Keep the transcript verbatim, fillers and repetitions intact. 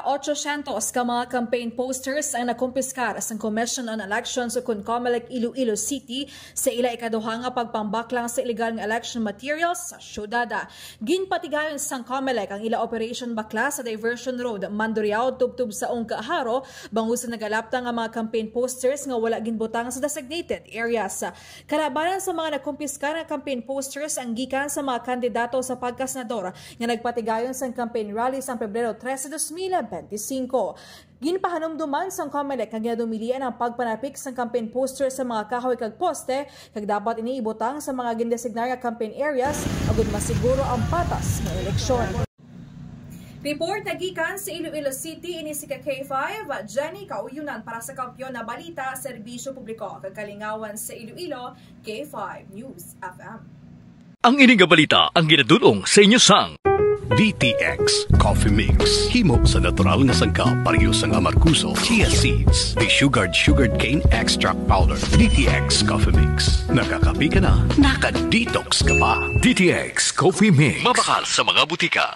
Otsosyentos ka mga campaign posters ang nakumpiskar sang Commission on Elections o kon COMELEC Iloilo City sa ila ikaduha nga pagpambaklang sa illegal nga election materials sa syudad. Ginpatigayon sang COMELEC ang ila operation bakla sa Diversion Road, Mandurriao, tubtob sa Ungka, Jaro, bangod sa nagalapta nga mga campaign posters nga wala ginbutang sa designated areas. Kalabanan sa mga nakumpiskar nga campaign posters ang gikan sa mga kandidato sa pagkasenador nga nagpatigayon sang campaign rally sang Pebrero trese, dos mil benti singko. Ginpahanumduman sang COMELEC nga ginadumilian ang pagpanapik sang campaign poster sa mga kahoy kag poste, kag dapat ini ibutang sa mga gindesignar nga campaign areas agud masiguro ang patas nga eleksyon. Report na gikan sa Iloilo City, ini si K five, Jenny Kauyunan para sa Kampiyon na Balita, Serbisyo Publiko kag Kalingawan sa Iloilo, K five News F M. Ang ini nga balita ang ginadul-ong sa inyo sang D T X Coffee Mix. Himo sa natural nga sangkap, pareho sang amargoso, chia seeds, desugared sugarcane extract powder. D T X Coffee Mix. Nakakape ka na, naka-detox ka pa. D T X Coffee Mix. Mabakal sa mga butika.